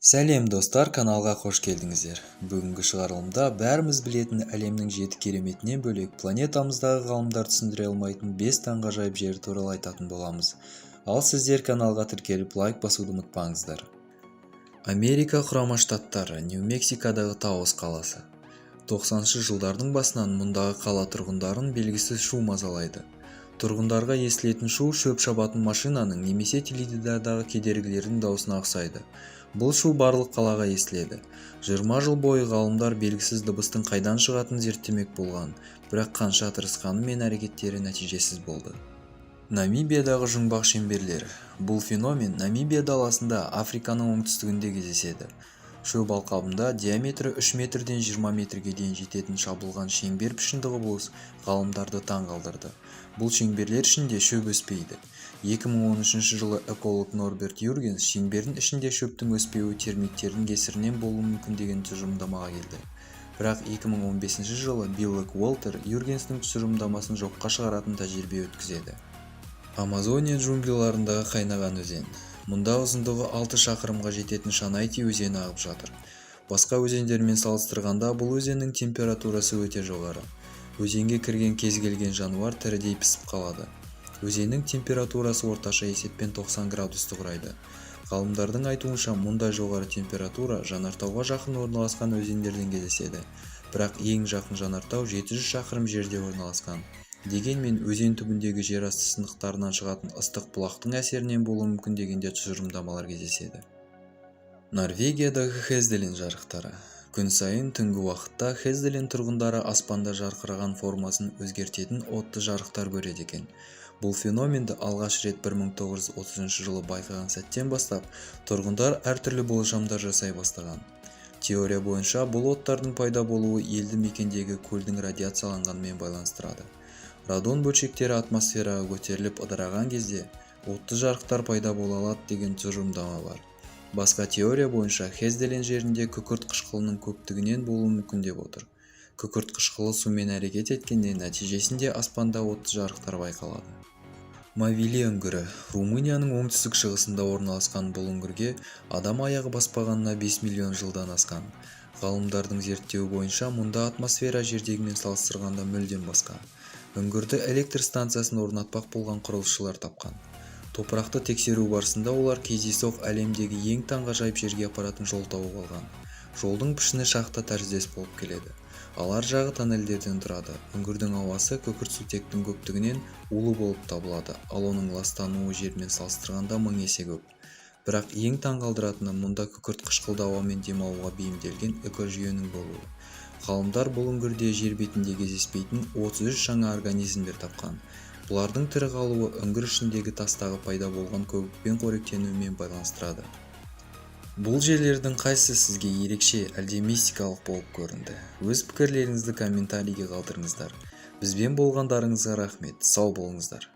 Сәлем, достар! Каналға қош келдіңіздер! Бүгінгі шығарылымда бәріміз білетін әлемнің жеті кереметінен бөлек, планетамыздағы ғалымдар түсіндіре алмайтын бес таңғажайып жер туралы айтатын боламыз. Ал сіздер каналға тіркеліп, лайк басуды ұмытпаңыздар. Америка Құрама Штаттары, Нью-Мексикодағы Таос қаласы. 90 жылдардың басынан мұндағы қала тұрғындарын белгісіз шу мазалайды. Тұрғындарға естілетін шу шөп шабатын машинаның немесе теледидардағы кедергілердің дауысына ұқсайды. Бұл шу барлық қалаға естіледі. 20 жыл бойы ғалымдар белгісіз дыбыстың қайдан шығатынын зерттемек болған, бірақ қанша тырысқанымен, әрекеттері нәтижесіз болды. Намибиядағы жұмбақ шеңберлер. Бұл феномен Намибия даласында, Африканың оңтүстігінде кездеседі. Шөп алқабында диаметрі 3 метрден 20 метрге дейін жететін шабылған шеңбер пішінді құбылыс ғалымдарды таң қалдырды. Бұл шеңберлер ішінде шөп өспейді. 2013 жылы эколог Норберт Юргенс шеңбердің ішінде шөптің өспеуі термиттердің кесірінен болуы мүмкін деген тұжырымдамаға келді. Бірақ 2015 жылы биолог Уолтер Юргенстің тұжырымдамасын жоққа шығаратын тәжірибе өткізеді. Амазония джунглиларындағы қайнаған өзен. Мұнда ұзындығы 6 шақырымға жететін Шанайти өзені ағып жатыр. Басқа өзендермен салыстырғанда, бұл өзеннің температурасы өте жоғары. Өзенге кірген кез келген жануар тірідей пісіп қалады. Өзеннің температурасы орташа есеппен 90 градусты құрайды. Ғалымдардың айтуынша, мұндай жоғары температура жанартауға жақын орналасқан өзендерден кездеседі. Бірақ ең жақын жанартау 700 шақырым жерде орналасқан. Дегенмен өзен түбіндегі жерасты сынықтарынан шығатын ыстық бұлақтың әсерінен болуы мүмкін деген де тұжырымдамалар кездеседі. Норвегиядағы Хезделен жарықтары. Күн сайын түнгі уақытта Хезделен тұрғындары аспанда жарқыраған, формасын өзгертетін отты жарықтар көреді екен. Бұл феноменді алғаш рет 1930 жылы байқаған сәттен бастап тұрғындар әртүрлі болжамдар жасай бастаған. Теория бойынша, бұл оттардың пайда болуы елді мекендегі көлдің радиацияланғанымен байланыстырады. Радон бөлшектері атмосфераға көтеріліп, ыдыраған кезде отты жарықтар пайда бола алады деген тұжырымдама бар. Басқа теория бойынша, Хезделен жерінде күкірт қышқылының көптігінен болуы мүмкін деп отыр. Күкірт қышқылы сумен әрекет еткенде, нәтижесінде аспанда отты жарықтар байқалады. Мовиле үңгірі. Румынияның оңтүстік шығысында орналасқан бұл үңгірге адам аяғы баспағанына 5 миллион жылдан асқан. Ғалымдардың зерттеуі бойынша, мұнда атмосфера жердегімен салыстырғанда мүлдем басқа. Үңгірді электр станциясын орнатпақ болған құрылысшылар тапқан. Топырақты тексеру барысында олар кездейсоқ әлемдегі ең таңғажайып жерге апаратын жол тауып алған. Жолдың пішіні шахта тәріздес болып келеді, ал ар жағы тоннельдерден тұрады. Үңгірдің ауасы күкіртсутектің көптігінен улы болып табылады, ал оның ластануы жермен салыстырғанда мың есе көп. Бірақ ең таңғалдыратыны – мұнда күкірт қышқылды ауамен демалуға бейімделген экожүйенің болуы. Ғалымдар бұл үңгірде жер бетінде кездеспейтін 33 жаңа организмдер тапқан. Бұлардың тірі қалуы үңгір ішіндегі тастағы пайда болған көбікпен қоректенуімен байланыстырады. Бұл жерлердің қайсысы сізге ерекше әлде мистикалық болып көрінді? Өз пікірлеріңізді комментарийге қалдырыңыздар. Бізбен болғандарыңызға рахмет, сау болыңыздар!